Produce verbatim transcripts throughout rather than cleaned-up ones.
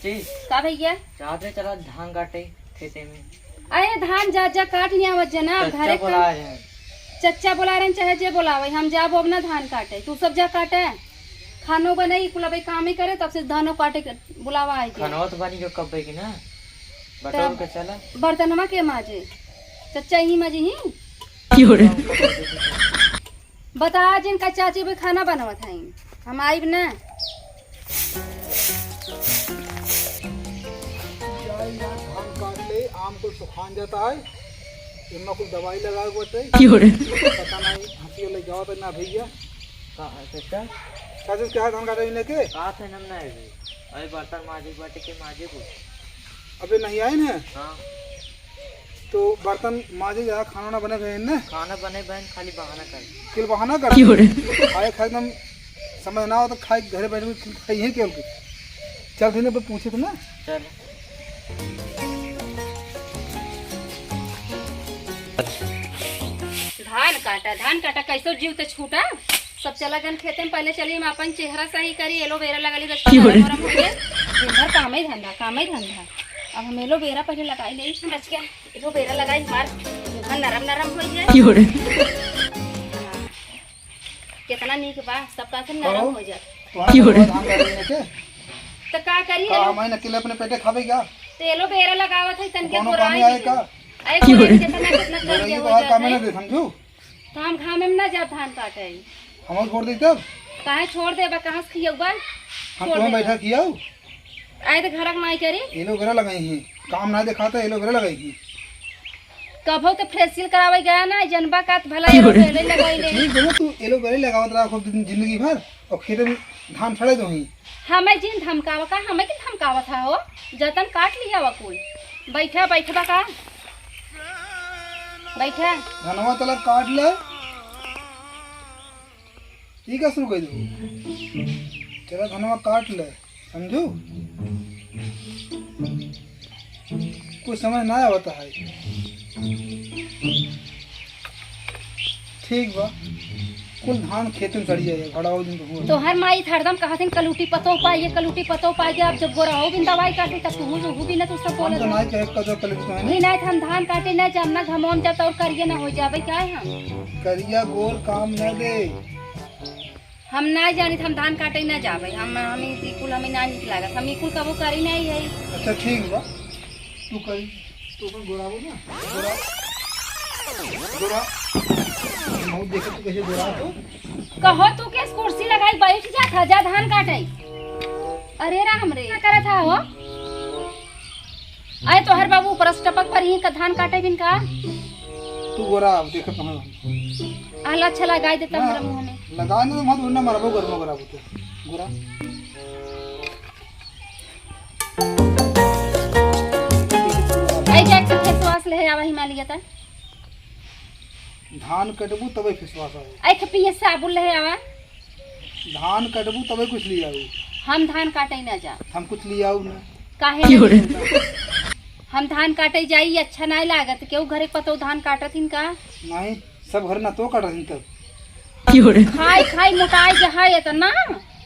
का भैया? जात रहे, चला धान काटे खेते में। अरे धान जा, जा काट लिया आवत जना, अब चच्चा घरे बोला का रहे हैं। चच्चा बोला रहे हैं, चाहे जे बोलावे, हम जाबो अब ना धान काटे, तू सब जा काटे। खानो बनाई, कुल अबे काम ही करे, तब से धानो काटे के बुलावा आई के। खानवा तो बनी जो कब्बे की ना, बटोर तब के चला। बर्तनवा के माजे? चच्चा ही माजे ही। क्यों रे? बता जिनका चाची भी खाना बनवत हईं, हम आइब ना। जाई ना, धान काट ले, आम कुल सुखान जाता है, इनमें कुल दवाई लगावे के बाटे। क्यों रे? पता नहीं, हंसी ले जाओ तो ना भैया। का है, चाचा? चाचा, क्या है धान काटे इन्हें के? का थे नम ना है भाई, अरे बर्तन माजे के बाटे के माजे को। अबे नहीं आए ना? हाँ। तो बर्तन माजे जा, खाना ना बने बहन ने। खाना बने बहन, खाली बहाना कर। किल बहाना कर। क्यों रे? खाए खाए एकदम समझ ना हो तो खाए, घरे बैठ के खाई है क्या उनके? चल ठीक ना, पूछे तो ना। चल। धान काटा, धान काटा, कैसो जीव ते छूटा। सब चला गन खेते में, पहले चली हम अपन चेहरा सही करी, एलोवेरा लगा ली, बस क्यों रे? नरम नरम हो गए। दिन भर कामे धंधा, कामे धंधा। अब हम एलोवेरा पहले लगाई ले, बच गया। एलोवेरा लगाई हमार मुँह नरम नरम हो जाए। क्यों रे? हाँ। कितना नीक बा, सब का से नरम हो जाए। क्यों रे? तो का करी का एलो? हम आइन अकेले अपने पेटे खाबे का? तो एलोवेरा लगावत है, तन के कोनो गोराई कामे आए भी का? अरे क्यों रे? गोराई कितना, कितना कर दिया हो जात है। तो हम घामे में ना जाब धान काटे। हम छोड़ देई तब? काहे छोड़ देबा, कहाँ से खियौबा? हम छोड़ तो देबा। बैठा खियाऊ। आए तो घर के नाई करी। एलोवेरा लगाई ही, काम ना देखाता, एलोवेरा लगाई ही। कभो तो फेशियल करावे गया ना, जनबा का तो भला क्यों रे? एलोवेरा लगाई ले। ठीक है ना, तू एलोवेरा लगावत रहा खूब दिन जिंदगी भर और खेते में धान सड़े दो ही। हमें जिन धमकावा का, हमें के धमकावत है हो? जतन काट लिया वा कुल। बैठा, बैठबा का? बैठा। धनवा तला काट ले। ई का शुरू कर दो? चला धनवा काट ले, समझू? कुछ समझ ना आवता है। ठीक बा, कुल धान खेत में सड़िया है, घड़ा हो दिन तो हुआ। तोहर माई त हरदम कहत हिन, "कलूटी पतो पाइए, कलूटी पतो पाइए।" अब जब गोरा हो बिन दवाई काटे, तब तू हूँ, हूँ बिन तू सब हम बोलत तो हो। नाई कहे, कदर कलूटी तो है नहीं। नहीं, नहीं, हम धान काटे ना जाम, ना घमौन जाता और करिए ना हो जाबे, क्या है हम? करिया गोर काम ना दे। हम ना जानित, हम धान काटे ना जाबे। हम, हम ई कुल हमें ना निक लागत। हम ई कुल कबो करी नहीं है। अच्छा, ठीक बा। तू करी, तू अपन गोराबो ना। गोरा, गोरा। हम देखत तू कैसे गोरा तो। कहो तू के कुर्सी लगाई बैठ जा, खा जा धान काटे। अरे राम रे, का करत हा हो? आए तोहर बाबू ऊपर से टपक पर ही का धान काटे बिन का? तू गोरा, अब देखत हूँ। आला अच्छा लगाई देता ना, हमरा मुंह में। लगाए ना तो मत उन्ना मरबो, गरमा गोरा बुते। गोरा। आई जा एक फेस वाश ले आवा हिमालय ता। धान कटबू तबे फेस वाश आवे। आई खपिया साबुन ले आवा। धान कटबू तबे कुछ ले आऊ। हम धान काटे ना जा। हम कुछ ले आऊ ना। काहे क्यों रे? नहीं? हम धान काटे जाई, अच्छा नहीं लागत। केहू घरे पतो धान काटत हिन का? नहीं, सब घर ना तो काटत हिन तब। क्यों रे? खाई खाई मोटाई जहाँ इतना,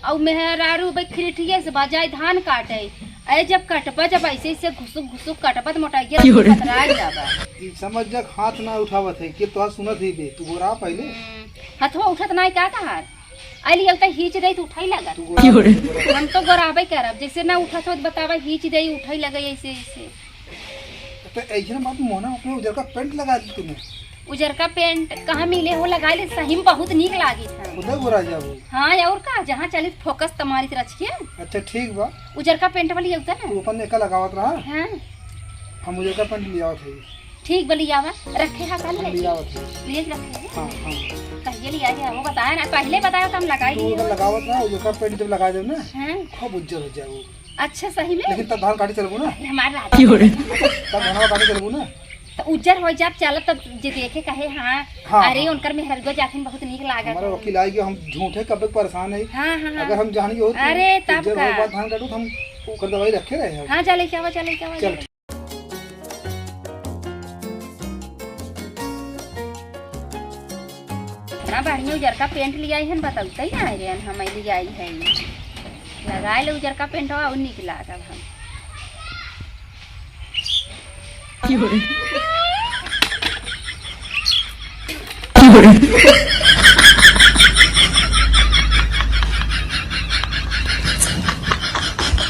और मेहरारू बे खिरठिए से बजाए धान काटे। ऐ जब कटबा, जब ऐसे ऐसे घुसुक घुसुक कटबा तो मोटाइए क्यों रे? पतराई जाबा। ई समझ जा हाथ ना उठावत है, कि तो सुनत ही बे, तू गोरा पहले। हम्म, हथवा उठत नहीं का तहार? अली अब तो हीच दे तो उठाई लगा। तू क्यों रे? हम तो गोराबे करब, जैसे ना उठत होत बतावा, हीच दे उठाई लगा ऐसे ऐसे। तो ऐसे ना बात मोहना अपने उजर का पैंट लगा दी तूने। उजर का पैंट कहाँ मिले हो, लगा ले, सही में बहुत नीक लागी था। उधर गोरा जाबू। हाँ, और का, जहाँ चली फोकस तमारी तरह छिए। अच्छा ठीक बा। उजर का पैंट वाली होता ना। तू अपन एका लगावत रहा। हाँ। हम उजर का पैंट ले आवत है। ठीक बा, ले आवा। रखे हा काल हम ले ले। आवत है। ले रखे हैं। हाँ, हाँ। कहिए ले आए हैं, वो बताया ना, पहले बताया तो हम लगा ही तू दिए उधर होते। लगावत ना, उजर का पैंट जब लगा दे ना, हाँ। खूब उज्जर हो जाए वो। अच्छा, सही में? लेकिन तब धान काटे चलबू ना। अरे, हमार राजा। क्यों रे? तब धनवा काटे चलबू ना। तो उज्जर हो जाब, चलब तब जे देखे कहे, हाँ, हाँ, अरे, हाँ। उनकर मेहरगो जाथिन बहुत नीक लागत हमारा है। वकील आए कि हम झूठे कब तक परेशान है। हाँ, हाँ, हाँ। अगर हम जान गए होत अरे, तब उज्जर का? हो बाद धान काटू तो हम ओकर दवाई रखे रहे हैं। हाँ, जा लेके आवा, जा लेके आवा, चल। जा लेके इतना बढ़िया उजरका पेंट ले आई हन, बतौते ही ना रहे हन, हम ले आई है। लगाए ले उजरका पेंटवा, और नीक लागब हम।